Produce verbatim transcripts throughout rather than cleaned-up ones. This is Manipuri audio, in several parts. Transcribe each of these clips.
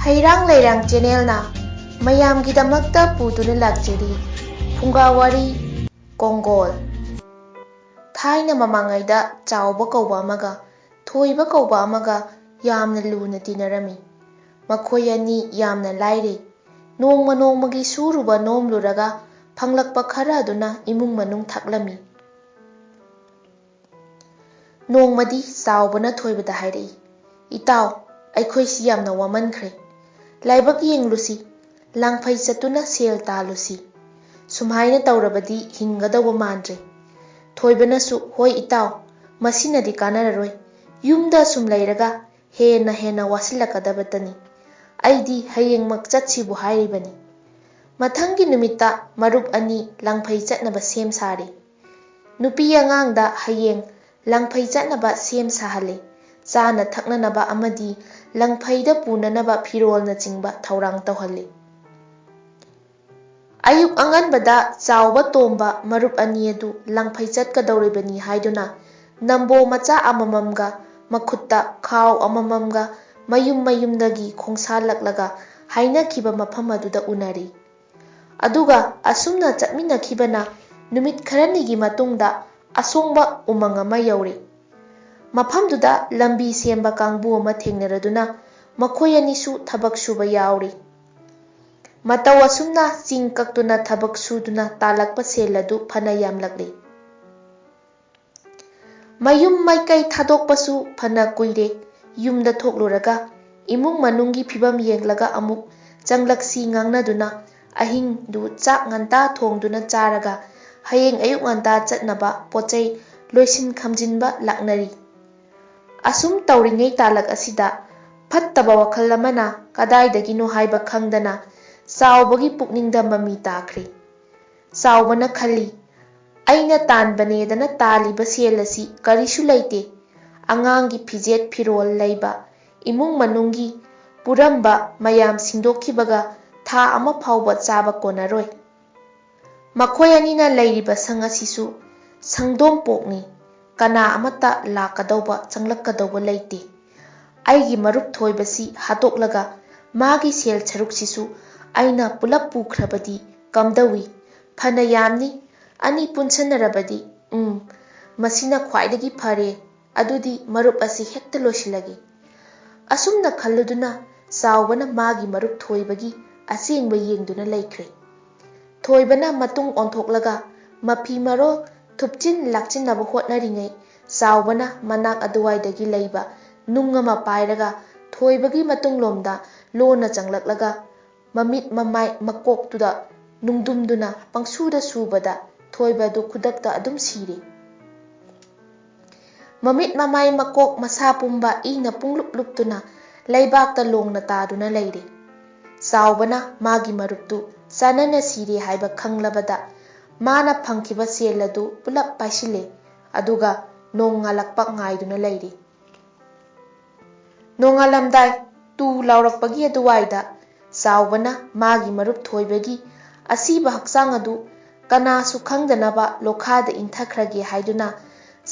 ꯍꯩꯔꯥꯡ ꯂꯩꯔꯥꯡ ꯆꯦꯅꯦꯜꯅ ꯃꯌꯥꯝꯒꯤꯗꯃꯛꯇ ꯄꯨꯗꯨꯅ ꯂꯥꯛꯆꯔꯤ ꯐꯨꯡꯒꯥ ꯋꯥꯔꯤ ꯀꯣꯡꯒꯣꯜ꯫ ꯊꯥꯏꯅ ꯃꯃꯥꯡꯉꯩꯗ ꯆꯥꯎꯕ ꯀꯧꯕ ꯑꯃꯒ ꯊꯣꯏꯕ ꯀꯧꯕ ꯑꯃꯒ ꯌꯥꯝꯅ ꯂꯨꯅ ꯇꯤꯟꯅꯔꯝꯃꯤ꯫ ꯃꯈꯣꯏ ꯑꯅꯤ ꯌꯥꯝꯅ ꯂꯥꯏꯔꯩ꯫ ꯅꯣꯡꯃ ꯅꯣꯡꯃꯒꯤ ꯁꯨꯔꯨꯕ ꯅꯣꯝꯂꯨꯔꯒ ꯐꯪꯂꯛꯄ ꯈꯔ ꯑꯗꯨꯅ ꯏꯃꯨꯡ ꯃꯅꯨꯡ ꯊꯥꯛꯂꯝꯃꯤ꯫ ꯅꯣꯡꯃꯗꯤ ꯆꯥꯎꯕꯅ ꯊꯣꯏꯕꯗ ꯍꯥꯏꯔꯛꯏ, "ꯏꯇꯥꯎ, ꯑꯩꯈꯣꯏꯁꯤ ꯌꯥꯝꯅ ꯋꯥꯃꯟꯈ꯭ꯔꯦ꯫ ꯂꯥꯏꯕꯛ ꯌꯦꯡꯂꯨꯁꯤ, ꯂꯥꯡꯐꯩ ꯆꯠꯇꯨꯅ ꯁꯦꯜ ꯇꯥꯜꯂꯨꯁꯤ꯫ ꯁꯨꯃꯥꯏꯅ ꯇꯧꯔꯕꯗꯤ ꯍꯤꯡꯒꯗꯧꯕ ꯃꯥꯟꯗ꯭ꯔꯦ꯫" ꯊꯣꯏꯕꯅꯁꯨ, "ꯍꯣꯏ ꯏꯇꯥꯎ, ꯃꯁꯤꯅꯗꯤ ꯀꯥꯟꯅꯔꯔꯣꯏ꯫ ꯌꯨꯝꯗ ꯁꯨꯝ ꯂꯩꯔꯒ ꯍꯦꯟꯅ ꯍꯦꯟꯅ ꯋꯥꯁꯤꯜꯂꯛꯀꯗꯕꯇꯅꯤ꯫ ꯑꯩꯗꯤ ꯍꯌꯦꯡꯃꯛ ꯆꯠꯁꯤꯕꯨ ꯍꯥꯏꯔꯤꯕꯅꯤ꯫" ꯃꯊꯪꯒꯤ ꯅꯨꯃꯤꯠꯇ ꯃꯔꯨꯞ ꯑꯅꯤ ꯂꯥꯡꯐꯩ ꯆꯠꯅꯕ ꯁꯦꯝ ꯁꯥꯔꯤ꯫ ꯅꯨꯄꯤ ꯑꯉꯥꯡꯗ ꯍꯌꯦꯡ ꯂꯥꯡꯐꯩ ꯆꯠꯅꯕ ꯁꯦꯝ ꯁꯥꯍꯜꯂꯤ꯫ ꯆꯥꯅ ꯊꯛꯅꯅꯕ ꯑꯃꯗꯤ ꯂꯥꯡꯐꯩꯗ ꯄꯨꯅꯅꯕ ꯐꯤꯔꯣꯜꯅꯆꯤꯡꯕ ꯊꯧꯔꯥꯡ ꯇꯧꯍꯜꯂꯤ꯫ ꯑꯌꯨꯛ ꯑꯉꯟꯕꯗ ꯆꯥꯎꯕ ꯇꯣꯝꯕ ꯃꯔꯨꯞ ꯑꯅꯤ ꯑꯗꯨ ꯂꯥꯡꯐꯩ ꯆꯠꯀꯗꯧꯔꯤꯕꯅꯤ ꯍꯥꯏꯗꯨꯅ ꯅꯝꯕꯣ ꯃꯆꯥ ꯑꯃꯃꯝꯒ ꯃꯈꯨꯠꯇ ꯈꯥꯎ ꯑꯃꯃꯝꯒ ꯃꯌꯨꯝ ꯃꯌꯨꯝꯗꯒꯤ ꯈꯣꯡꯁꯥꯜꯂꯛꯂꯒ ꯍꯥꯏꯅꯈꯤꯕ ꯃꯐꯝ ꯑꯗꯨꯗ ꯎꯅꯔꯤ꯫ ꯑꯗꯨꯒ ꯑꯁꯨꯝꯅ ꯆꯠꯃꯤꯟꯅꯈꯤꯕꯅ ꯅꯨꯃꯤꯠ ꯈꯔꯅꯤꯒꯤ ꯃꯇꯨꯡꯗ ꯑꯁꯣꯡꯕ ꯎꯃꯪ ꯑꯃ ꯌꯧꯔꯤ꯫ ꯃꯐꯝꯗꯨꯗ ꯂꯝꯕꯤ ꯁꯦꯝꯕ ꯀꯥꯡꯕꯨ ꯑꯃ ꯊꯦꯡꯅꯔꯗꯨꯅ ꯃꯈꯣꯏ ꯑꯅꯤꯁꯨ ꯊꯕꯛ ꯁꯨꯕ ꯌꯥꯎꯔꯤ꯫ ꯃꯇꯧ ꯑꯁꯨꯝꯅ ꯆꯤꯡ ꯀꯛꯇꯨꯅ ꯊꯕꯛ ꯁꯨꯗꯨꯅ ꯇꯥꯜꯂꯛꯄ ꯁꯦꯜ ꯑꯗꯨ ꯐꯅ ꯌꯥꯝꯂꯛꯂꯤ꯫ ꯃꯌꯨꯝ ꯃꯥꯏꯀꯩ ꯊꯥꯗꯣꯛꯄꯁꯨ ꯐꯅ ꯀꯨꯏꯔꯦ꯫ ꯌꯨꯝꯗ ꯊꯣꯛꯂꯨꯔꯒ ꯏꯃꯨꯡ ꯃꯅꯨꯡꯒꯤ ꯐꯤꯕꯝ ꯌꯦꯡꯂꯒ ꯑꯃꯨꯛ ꯆꯪꯂꯛꯁꯤ ꯉꯥꯡꯅꯗꯨꯅ ꯑꯍꯤꯡꯗꯨ ꯆꯥꯛ ꯉꯟꯇꯥ ꯊꯣꯡꯗꯨꯅ ꯆꯥꯔꯒ ꯍꯌꯦꯡ ꯑꯌꯨꯛ ꯉꯟꯇꯥ ꯆꯠꯅꯕ ꯄꯣꯠꯆꯩ ꯂꯣꯏꯁꯤꯟ ꯈꯝꯖꯤꯟꯕ ꯂꯥꯛꯅꯔꯤ꯫ ꯑꯁꯨꯝ ꯇꯧꯔꯤꯉꯩ ꯇꯥꯂꯛ ꯑꯁꯤꯗ ꯐꯠꯇꯕ ꯋꯥꯈꯜ ꯑꯃꯅ ꯀꯗꯥꯏꯗꯒꯤꯅꯣ ꯍꯥꯏꯕ ꯈꯪꯗꯅ ꯆꯥꯎꯕꯒꯤ ꯄꯨꯛꯅꯤꯡꯗ ꯃꯃꯤ ꯇꯥꯈ꯭ꯔꯦ꯫ ꯆꯥꯎꯕꯅ ꯈꯜꯂꯤ, "ꯑꯩꯅ ꯇꯥꯟꯕꯅꯦꯗꯅ ꯇꯥꯜꯂꯤꯕ ꯁꯦꯜ ꯑꯁꯤ ꯀꯔꯤꯁꯨ ꯂꯩꯇꯦ꯫ ꯑꯉꯥꯡꯒꯤ ꯐꯤꯖꯦꯠ ꯐꯤꯔꯣꯜ ꯂꯩꯕ, ꯏꯃꯨꯡ ꯃꯅꯨꯡꯒꯤ ꯄꯨꯔꯝꯕ ꯃꯌꯥꯝ ꯁꯤꯡꯗꯣꯛꯈꯤꯕꯒ ꯊꯥ ꯑꯃ ꯐꯥꯎꯕ ꯆꯥꯕ ꯀꯣꯟꯅꯔꯣꯏ꯫" ꯃꯈꯣꯏ ꯑꯅꯤꯅ ꯂꯩꯔꯤꯕ ꯁꯪ ꯑꯁꯤꯁꯨ ꯁꯪꯗꯣꯝꯄꯣꯛꯅꯤ꯫ ꯀꯅꯥ ꯑꯃꯠꯇ ꯂꯥꯛꯀꯗꯧꯕ, ꯆꯪꯂꯛꯀꯗꯧꯕ ꯂꯩꯇꯦ꯫ ꯑꯩꯒꯤ ꯃꯔꯨꯞ ꯊꯣꯏꯕꯁꯤ ꯍꯥꯠꯇꯣꯛꯂꯒ ꯃꯥꯒꯤ ꯁꯦꯜ ꯁꯔꯨꯛꯁꯤꯁꯨ ꯑꯩꯅ ꯄꯨꯂꯞ ꯄꯨꯈ꯭ꯔꯕꯗꯤ ꯀꯝꯗꯧꯏ? ꯐꯅ ꯌꯥꯝꯅꯤ, ꯑꯅꯤ ꯄꯨꯟꯁꯟꯅꯔꯕꯗꯤ, ꯎꯝ, ꯃꯁꯤꯅ ꯈ꯭ꯋꯥꯏꯗꯒꯤ ꯐꯔꯦ, ꯑꯗꯨꯗꯤ ꯃꯔꯨꯞ ꯑꯁꯤ ꯍꯦꯛꯇ ꯂꯣꯏꯁꯤꯜꯂꯒꯦ꯫ ꯑꯁꯨꯝꯅ ꯈꯜꯂꯨꯗꯨꯅ ꯆꯥꯎꯕꯅ ꯃꯥꯒꯤ ꯃꯔꯨꯞ ꯊꯣꯏꯕꯒꯤ ꯑꯁꯦꯡꯕ ꯌꯦꯡꯗꯨꯅ ꯂꯩꯈ꯭ꯔꯦ꯫ ꯊꯣꯏꯕꯅ ꯃꯇꯨꯡ ꯑꯣꯟꯊꯣꯛꯂꯒ ꯃꯐꯤ ꯃꯔꯣꯜ ꯊꯨꯞꯆꯤꯟ ꯂꯥꯛꯆꯤꯟꯅꯕ ꯍꯣꯠꯅꯔꯤꯉꯩ, ꯆꯥꯎꯕꯅ ꯃꯅꯥꯛ ꯑꯗꯨꯋꯥꯏꯗꯒꯤ ꯂꯩꯕ ꯅꯨꯡ ꯑꯃ ꯄꯥꯏꯔꯒ ꯊꯣꯏꯕꯒꯤ ꯃꯇꯨꯡꯂꯣꯝꯗ ꯂꯣꯟꯅ ꯆꯪꯂꯛꯂꯒ ꯃꯃꯤꯠ ꯃꯃꯥꯏ ꯃꯀꯣꯛꯇꯨꯗ ꯅꯨꯡꯗꯨꯝꯗꯨꯅ ꯄꯪꯁꯨꯗ ꯁꯨꯕꯗ ꯊꯣꯏꯕ ꯑꯗꯨ ꯈꯨꯗꯛꯇ ꯑꯗꯨꯝ ꯁꯤꯔꯦ꯫ ꯃꯃꯤꯠ ꯃꯃꯥꯏ ꯃꯀꯣꯛ ꯃꯁꯥ ꯄꯨꯝꯕ ꯏꯅ ꯄꯨꯡꯂꯨꯞ ꯂꯨꯞꯇꯨꯅ ꯂꯩꯕꯥꯛꯇ ꯂꯣꯡꯅ ꯇꯥꯗꯨꯅ ꯂꯩꯔꯦ꯫ ꯆꯥꯎꯕꯅ ꯃꯥꯒꯤ ꯃꯔꯨꯞꯇꯨ ꯆꯥꯅꯅ ꯁꯤꯔꯦ ꯍꯥꯏꯕ ꯈꯪꯂꯕꯗ ꯃꯥꯅ ꯐꯪꯈꯤꯕ ꯁꯦꯜ ꯑꯗꯨ ꯄꯨꯂꯞ ꯄꯥꯏꯁꯤꯜꯂꯦ꯫ ꯑꯗꯨꯒ ꯅꯣꯡꯉꯥꯜꯂꯛꯄ ꯉꯥꯏꯗꯨꯅ ꯂꯩꯔꯦ꯫ ꯅꯣꯡꯉꯥꯜꯂꯝꯗꯥꯏ ꯇꯨ ꯂꯥꯎꯔꯛꯄꯒꯤ ꯑꯗꯨꯋꯥꯏꯗ ꯆꯥꯎꯕꯅ ꯃꯥꯒꯤ ꯃꯔꯨꯞ ꯊꯣꯏꯕꯒꯤ ꯑꯁꯤꯕ ꯍꯛꯆꯥꯡ ꯑꯗꯨ ꯀꯅꯥꯁꯨ ꯈꯪꯗꯅꯕ ꯂꯣꯈꯥꯗ ꯏꯟꯊꯈ꯭ꯔꯒꯦ ꯍꯥꯏꯗꯨꯅ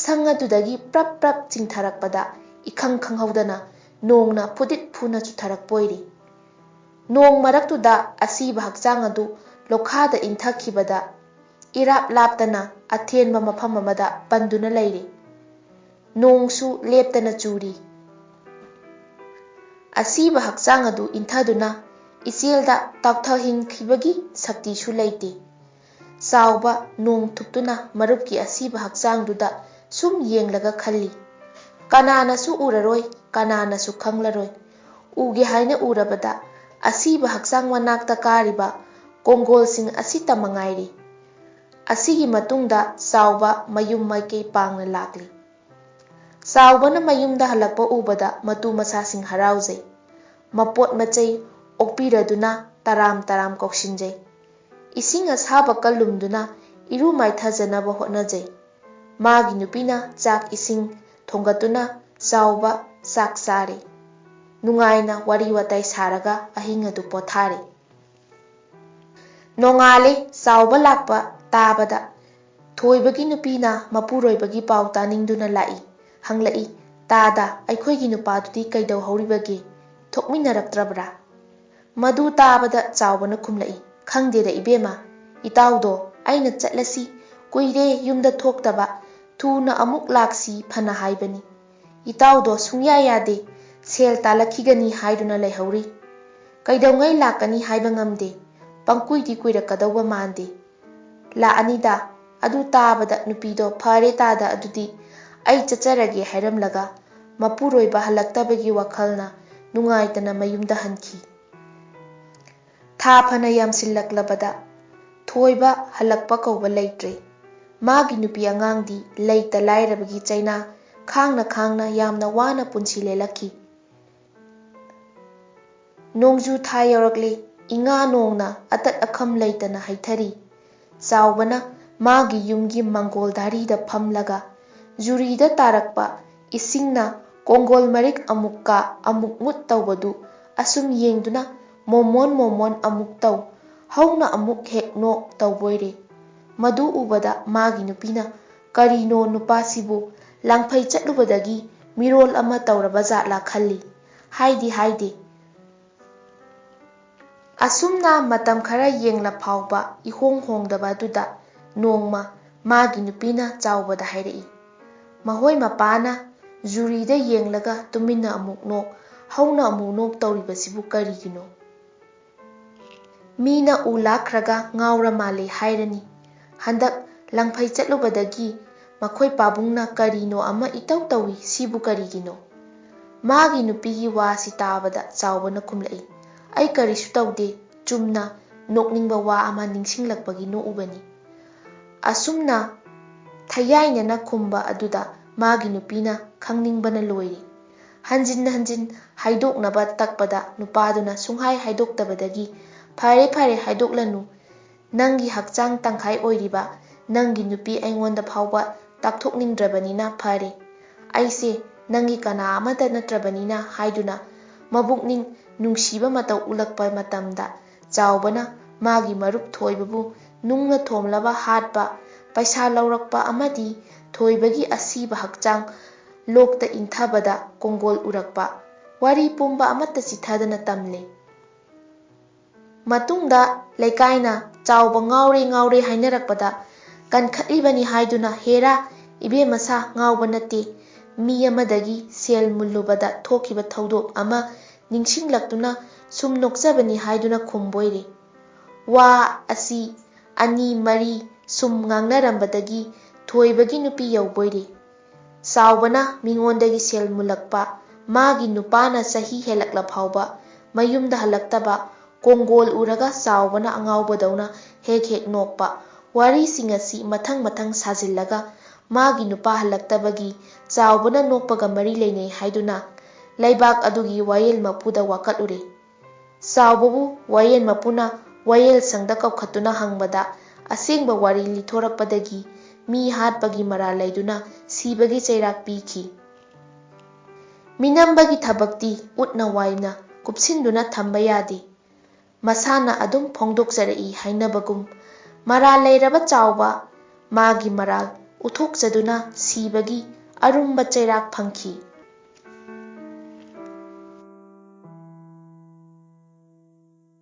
ꯁꯪ ꯑꯗꯨꯗꯒꯤ ꯄ꯭ꯔꯞ ꯄ꯭ꯔꯞ ꯆꯤꯡꯊꯔꯛꯄꯗ ꯏꯈꯪ ꯈꯪꯍꯧꯗꯅ ꯅꯣꯡꯅ ꯐꯨꯗꯤꯠ ꯐꯨꯅ ꯆꯨꯊꯔꯛꯄ ꯑꯣꯏꯔꯦ꯫ ꯅꯣꯡ ꯃꯔꯛꯇꯨꯗ ꯑꯁꯤꯕ ꯍꯛꯆꯥꯡ ꯑꯗꯨ ꯂꯣꯈꯥꯗ ꯏꯟꯊꯈꯤꯕꯗ ꯏꯔꯥꯞ ꯂꯥꯞꯇꯅ ꯑꯊꯦꯟꯕ ꯃꯐꯝ ꯑꯃꯗ ꯄꯟꯗꯨꯅ ꯂꯩꯔꯦ꯫ ꯅꯣꯡꯁꯨ ꯂꯦꯞꯇꯅ ꯆꯨꯔꯤ꯫ ꯑꯁꯤꯕ ꯍꯛꯆꯥꯡ ꯑꯗꯨ ꯏꯟꯊꯗꯨꯅ ꯏꯆꯦꯜꯗ ꯇꯥꯎꯊꯍꯟꯈꯤꯕꯒꯤ ꯁꯛꯇꯤꯁꯨ ꯂꯩꯇꯦ꯫ ꯆꯥꯎꯕ ꯅꯣꯡ ꯊꯨꯞꯇꯨꯅ ꯃꯔꯨꯞꯀꯤ ꯑꯁꯤꯕ ꯍꯛꯆꯥꯡꯗꯨꯗ ꯁꯨꯝ ꯌꯦꯡꯂꯒ ꯈꯜꯂꯤ, "ꯀꯅꯥꯅꯁꯨ ꯎꯔꯔꯣꯏ, ꯀꯅꯥꯅꯁꯨ ꯈꯪꯂꯔꯣꯏ꯫ ꯎꯒꯦ ꯍꯥꯏꯅ ꯎꯔꯕꯗ ꯑꯁꯤꯕ ꯍꯛꯆꯥꯡ ꯃꯅꯥꯛꯇ ꯀꯥꯔꯤꯕ ꯀꯣꯡꯒꯣꯜꯁꯤꯡ ꯑꯁꯤꯇ ꯃꯉꯥꯏꯔꯦ꯫" ꯑꯁꯤꯒꯤ ꯃꯇꯨꯡꯗ ꯆꯥꯎꯕ ꯃꯌꯨꯝ ꯃꯥꯏꯀꯩ ꯄꯥꯡꯅ ꯂꯥꯛꯂꯤ꯫ ꯆꯥꯎꯕꯅ ꯃꯌꯨꯝꯗ ꯍꯜꯂꯛꯄ ꯎꯕꯗ ꯃꯇꯨ ꯃꯆꯥꯁꯤꯡ ꯍꯔꯥꯎꯖꯩ꯫ ꯃꯄꯣꯠ ꯃꯆꯩ ꯑꯣꯛꯄꯤꯔꯗꯨꯅ ꯇꯔꯥꯝ ꯇꯔꯥꯝ ꯀꯧꯁꯤꯟꯖꯩ꯫ ꯏꯁꯤꯡ ꯑꯁꯥꯕ ꯀꯜꯂꯨꯝꯗꯨꯅ ꯏꯔꯨ ꯃꯥꯏꯊꯖꯅꯕ ꯍꯣꯠꯅꯖꯩ꯫ ꯃꯥꯒꯤ ꯅꯨꯄꯤꯅ ꯆꯥꯛ ꯏꯁꯤꯡ ꯊꯣꯡꯒꯠꯇꯨꯅ ꯆꯥꯎꯕ ꯆꯥꯛ ꯆꯥꯔꯦ꯫ ꯅꯨꯡꯉꯥꯏꯅ ꯋꯥꯔꯤ ꯋꯥꯇꯥꯏ ꯁꯥꯔꯒ ꯑꯍꯤꯡ ꯑꯗꯨ ꯄꯣꯊꯥꯔꯦ꯫ ꯅꯣꯡꯉꯥꯜꯂꯦ꯫ ꯆꯥꯎꯕ ꯂꯥꯛꯄ ꯇꯥꯕꯗ ꯊꯣꯏꯕꯒꯤ ꯅꯨꯄꯤꯅ ꯃꯄꯨꯔꯣꯏꯕꯒꯤ ꯄꯥꯎ ꯇꯥꯅꯤꯡꯗꯨꯅ ꯂꯥꯛꯏ꯫ ꯍꯪꯂꯛꯏ, "ꯇꯥꯗ, ꯑꯩꯈꯣꯏꯒꯤ ꯅꯨꯄꯥꯗꯨꯗꯤ ꯀꯩꯗꯧꯍꯧꯔꯤꯕꯒꯦ? ꯊꯣꯛꯃꯤꯟꯅꯔꯛꯇ꯭ꯔꯕ꯭ꯔꯥ?" ꯃꯗꯨ ꯇꯥꯕꯗ ꯆꯥꯎꯕꯅ ꯈꯨꯝꯂꯛꯏ, "ꯈꯪꯗꯦꯗ ꯏꯕꯦꯝꯃ, ꯏꯇꯥꯎꯗꯣ ꯑꯩꯅ ꯆꯠꯂꯁꯤ, ꯀꯨꯏꯔꯦ ꯌꯨꯝꯗ ꯊꯣꯛꯇꯕ, ꯊꯨꯅ ꯑꯃꯨꯛ ꯂꯥꯛꯁꯤ ꯐꯅ ꯍꯥꯏꯕꯅꯤ꯫ ꯏꯇꯥꯎꯗꯣ ꯁꯨꯡꯌꯥ ꯌꯥꯗꯦ, ꯁꯦꯜ ꯇꯥꯜꯂꯛꯈꯤꯒꯅꯤ ꯍꯥꯏꯗꯨꯅ ꯂꯩꯍꯧꯔꯤ꯫ ꯀꯩꯗꯧꯉꯩ ꯂꯥꯛꯀꯅꯤ ꯍꯥꯏꯕ ꯉꯝꯗꯦ, ꯄꯪꯀꯨꯏꯗꯤ ꯀꯨꯏꯔꯛꯀꯗꯧꯕ ꯃꯥꯟꯗꯦ꯫ ꯂꯥꯛꯑꯅꯤꯗ꯫" ꯑꯗꯨ ꯇꯥꯕꯗ ꯅꯨꯄꯤꯗꯣ, "ꯐꯔꯦ ꯇꯥꯗ, ꯑꯗꯨꯗꯤ ꯑꯩ ꯆꯠꯆꯔꯒꯦ" ꯍꯥꯏꯔꯝꯂꯒ ꯃꯄꯨꯔꯣꯏꯕ ꯍꯜꯂꯛꯇꯕꯒꯤ ꯋꯥꯈꯜꯅ ꯅꯨꯡꯉꯥꯏꯇꯅ ꯃꯌꯨꯝꯗ ꯍꯟꯈꯤ꯫ ꯊꯥ ꯐꯅ ꯌꯥꯝꯁꯤꯜꯂꯛꯂꯕꯗ ꯊꯣꯏꯕ ꯍꯜꯂꯛꯄ ꯀꯧꯕ ꯂꯩꯇ꯭ꯔꯦ꯫ ꯃꯥꯒꯤ ꯅꯨꯄꯤ ꯑꯉꯥꯡꯗꯤ ꯂꯩꯇ ꯂꯥꯏꯔꯕꯒꯤ ꯆꯩꯅꯥ ꯈꯥꯡꯅ ꯈꯥꯡꯅ ꯌꯥꯝꯅ ꯋꯥꯅ ꯄꯨꯟꯁꯤ ꯂꯦꯜꯂꯛꯈꯤ꯫ ꯅꯣꯡꯖꯨ ꯊꯥ ꯌꯧꯔꯛꯂꯦ꯫ ꯏꯉꯥ ꯅꯣꯡꯅ ꯑꯇꯠ ꯑꯈꯝ ꯂꯩꯇꯅ ꯍꯩꯊꯔꯤ꯫ ꯆꯥꯎꯕꯅ ꯃꯥꯒꯤ ꯌꯨꯝꯒꯤ ꯃꯪꯒꯣꯜ ꯙꯥꯔꯤꯗ ꯐꯝꯂꯒ ꯖꯨꯔꯤꯗ ꯇꯥꯔꯛꯄ ꯏꯁꯤꯡꯅ ꯀꯣꯡꯒꯣꯜ ꯃꯔꯤꯛ ꯑꯃꯨꯛ ꯀꯥ ꯑꯃꯨꯛ ꯃꯨꯠ ꯇꯧꯕꯗꯨ ꯑꯁꯨꯝ ꯌꯦꯡꯗꯨꯅ ꯃꯣꯃꯣꯟ ꯃꯣꯃꯣꯟ ꯑꯃꯨꯛ ꯇꯧ, ꯍꯧꯅ ꯑꯃꯨꯛ ꯍꯦꯛ ꯅꯣꯛ ꯇꯧꯕꯣꯏꯔꯦ꯫ ꯃꯗꯨ ꯎꯕꯗ ꯃꯥꯒꯤ ꯅꯨꯄꯤꯅ, "ꯀꯔꯤꯅꯣ ꯅꯨꯄꯥꯁꯤꯕꯨ ꯂꯥꯡꯐꯩ ꯆꯠꯂꯨꯕꯗꯒꯤ ꯃꯤꯔꯣꯜ ꯑꯃ ꯇꯧꯔꯕ ꯖꯥꯠꯂꯥ?" ꯈꯜꯂꯤ꯫ ꯍꯥꯏꯗꯤ ꯍꯥꯏꯗꯦ꯫ ꯑꯁꯨꯝꯅ ꯃꯇꯝ ꯈꯔ ꯌꯦꯡꯂ ꯐꯥꯎꯕ ꯏꯍꯣꯡ ꯍꯣꯡꯗꯕ ꯑꯗꯨꯗ ꯅꯣꯡꯃ ꯃꯥꯒꯤ ꯅꯨꯄꯤꯅ ꯆꯥꯎꯕꯗ ꯍꯥꯏꯔꯛꯏ, "ꯃꯈꯣꯏ ꯃꯄꯥꯅ ꯖꯨꯔꯤꯗ ꯌꯦꯡꯂꯒ ꯇꯨꯃꯤꯟꯅ ꯑꯃꯨꯛ ꯅꯣꯛ, ꯍꯧꯅ ꯑꯃꯨꯛ ꯅꯣꯛ ꯇꯧꯔꯤꯕꯁꯤꯕꯨ ꯀꯔꯤꯒꯤꯅꯣ? ꯃꯤꯅ ꯎ ꯂꯥꯛꯈ꯭ꯔꯒ ꯉꯥꯎꯔ ꯃꯥꯜꯂꯦ ꯍꯥꯏꯔꯅꯤ꯫ ꯍꯟꯗꯛ ꯂꯪꯐꯩ ꯆꯠꯂꯨꯕꯗꯒꯤ ꯃꯈꯣꯏ ꯄꯥꯕꯨꯡꯅ ꯀꯔꯤꯅꯣ ꯑꯃ ꯏꯇꯧ ꯇꯧꯏ, ꯁꯤꯕꯨ ꯀꯔꯤꯒꯤꯅꯣ?" ꯃꯥꯒꯤ ꯅꯨꯄꯤꯒꯤ ꯋꯥꯁꯤ ꯇꯥꯕꯗ ꯆꯥꯎꯕꯅ ꯈꯨꯝꯂꯛꯏ, "ꯑꯩ ꯀꯔꯤꯁꯨ ꯇꯧꯗꯦ, ꯆꯨꯝꯅ ꯅꯣꯛꯅꯤꯡꯕ ꯋꯥ ꯑꯃ ꯅꯤꯡꯁꯤꯡꯂꯛꯄꯒꯤ ꯅꯣꯛꯎꯕꯅꯤ꯫" ꯑꯁꯨꯝꯅ ꯊꯌꯥꯏꯅꯅ ꯈꯨꯝꯕ ꯑꯗꯨꯗ ꯃꯥꯒꯤ ꯅꯨꯄꯤꯅ ꯈꯪꯅꯤꯡꯕꯅ ꯂꯣꯏꯔꯤ꯫ ꯍꯟꯖꯤꯟ ꯍꯟꯖꯤꯟ ꯍꯥꯏꯗꯣꯛꯅꯕ ꯇꯛꯄꯗ ꯅꯨꯄꯥꯗꯨꯅ ꯁꯨꯡꯍꯥꯏ ꯍꯥꯏꯗꯣꯛꯇꯕꯗꯒꯤ, "ꯐꯔꯦ, ꯐꯔꯦ, ꯍꯥꯏꯗꯣꯛꯂꯅꯨ꯫ ꯅꯪꯒꯤ ꯍꯛꯆꯥꯡ ꯇꯪꯈꯥꯏ ꯑꯣꯏꯔꯤꯕ ꯅꯪꯒꯤ ꯅꯨꯄꯤ ꯑꯩꯉꯣꯟꯗ ꯐꯥꯎꯕ ꯇꯥꯛꯊꯣꯛꯅꯤꯡꯗ꯭ꯔꯕꯅꯤꯅ ꯐꯔꯦ꯫ ꯑꯩꯁꯦ ꯅꯪꯒꯤ ꯀꯅꯥ ꯑꯃꯠꯇ ꯅꯠꯇ꯭ꯔꯕꯅꯤꯅ" ꯍꯥꯏꯗꯨꯅ ꯃꯕꯨꯛꯅꯤꯡ ꯅꯨꯡꯁꯤꯕ ꯃꯇꯧ ꯎꯠꯂꯛꯄ ꯃꯇꯝꯗ, ꯆꯥꯎꯕꯅ ꯃꯥꯒꯤ ꯃꯔꯨꯞ ꯊꯣꯏꯕꯕꯨ ꯅꯨꯡꯅ ꯊꯣꯝꯂꯕ ꯍꯥꯠꯄ, ꯄꯩꯁꯥ ꯂꯧꯔꯛꯄ ꯑꯃꯗꯤ ꯊꯣꯏꯕꯒꯤ ꯑꯁꯤꯕ ꯍꯛꯆꯥꯡ ꯂꯣꯛꯇ ꯏꯟꯊꯕꯗ ꯀꯣꯡꯒꯣꯜ ꯎꯔꯛꯄ, ꯋꯥꯔꯤ ꯄꯨꯝꯕ ꯑꯃꯠꯇ ꯆꯤꯊꯗꯅ ꯇꯝꯂꯦ꯫ ꯃꯇꯨꯡꯗ ꯂꯩꯀꯥꯏꯅ ꯆꯥꯎꯕ ꯉꯥꯎꯔꯦ ꯉꯥꯎꯔꯦ ꯍꯥꯏꯅꯔꯛꯄꯗ, ꯀꯟꯈꯠꯂꯤꯕꯅꯤ ꯍꯥꯏꯗꯨꯅ, "ꯍꯦꯔꯥ, ꯏꯕꯦꯝꯃ ꯁꯥ ꯉꯥꯎꯕ ꯅꯠꯇꯦ, ꯃꯤ ꯑꯃꯗꯒꯤ ꯁꯦꯜ ꯃꯨꯜꯂꯨꯕꯗ ꯊꯣꯛꯈꯤꯕ ꯊꯧꯗꯣꯛ ꯑꯃ ꯅꯤꯡꯁꯤꯡꯂꯛꯇꯨꯅ ꯁꯨꯝ ꯅꯣꯛꯆꯕꯅꯤ" ꯍꯥꯏꯗꯨꯅ ꯈꯨꯝꯕꯣꯏꯔꯦ꯫ ꯋꯥ ꯑꯁꯤ ꯑꯅꯤ ꯃꯔꯤ ꯁꯨꯝ ꯉꯥꯡꯅꯔꯝꯕꯗꯒꯤ ꯊꯣꯏꯕꯒꯤ ꯅꯨꯄꯤ ꯌꯧꯕꯣꯏꯔꯦ꯫ ꯆꯥꯎꯕꯅ ꯃꯤꯉꯣꯟꯗꯒꯤ ꯁꯦꯜ ꯃꯨꯜꯂꯛꯄ, ꯃꯥꯒꯤ ꯅꯨꯄꯥꯅ ꯆꯍꯤ ꯍꯦꯜꯂꯛꯂ ꯐꯥꯎꯕ ꯃꯌꯨꯝꯗ ꯍꯜꯂꯛꯇꯕ, ꯀꯣꯡꯒꯣꯜ ꯎꯔꯒ ꯆꯥꯎꯕꯅ ꯑꯉꯥꯎꯕꯗꯧꯅ ꯍꯦꯛ ꯍꯦꯛ ꯅꯣꯛꯄ, ꯋꯥꯔꯤꯁꯤꯡ ꯑꯁꯤ ꯃꯊꯪ ꯃꯊꯪ ꯁꯥꯖꯤꯜꯂꯒ ꯃꯥꯒꯤ ꯅꯨꯄꯥ ꯍꯜꯂꯛꯇꯕꯒꯤ ꯆꯥꯎꯕꯅ ꯅꯣꯛꯄꯒ ꯃꯔꯤ ꯂꯩꯅꯩ ꯍꯥꯏꯗꯨꯅ ꯂꯩꯕꯥꯛ ꯑꯗꯨꯒꯤ ꯋꯥꯌꯦꯜ ꯃꯄꯨꯗ ꯋꯥꯀꯠꯂꯨꯔꯦ꯫ ꯆꯥꯎꯕꯕꯨ ꯋꯥꯌꯦꯜ ꯃꯄꯨꯅ ꯋꯥꯌꯦꯜ ꯁꯪꯗ ꯀꯧꯈꯠꯇꯨꯅ ꯍꯪꯕꯗ, ꯑꯁꯦꯡꯕ ꯋꯥꯔꯤ ꯂꯤꯊꯣꯔꯛꯄꯗꯒꯤ ꯃꯤ ꯍꯥꯠꯄꯒꯤ ꯃꯔꯥꯜ ꯂꯩꯗꯨꯅ ꯁꯤꯕꯒꯤ ꯆꯩꯔꯥꯛ ꯄꯤꯈꯤ꯫ ꯃꯤꯅꯝꯕꯒꯤ ꯊꯕꯛꯇꯤ ꯎꯠꯅ ꯋꯥꯏꯅ ꯀꯨꯞꯁꯤꯟꯗꯨꯅ ꯊꯝꯕ ꯌꯥꯗꯦ꯫ ꯃꯁꯥꯅ ꯑꯗꯨꯝ ꯐꯣꯡꯗꯣꯛꯆꯔꯛꯏ ꯍꯥꯏꯅꯕꯒꯨꯝ, ꯃꯔꯥꯜ ꯂꯩꯔꯕ ꯆꯥꯎꯕ ꯃꯥꯒꯤ ꯃꯔꯥꯜ ꯎꯠꯊꯣꯛꯆꯗꯨꯅ ꯁꯤꯕꯒꯤ ꯑꯔꯨꯝꯕ ꯆꯩꯔꯥꯛ ꯐꯪꯈꯤ꯫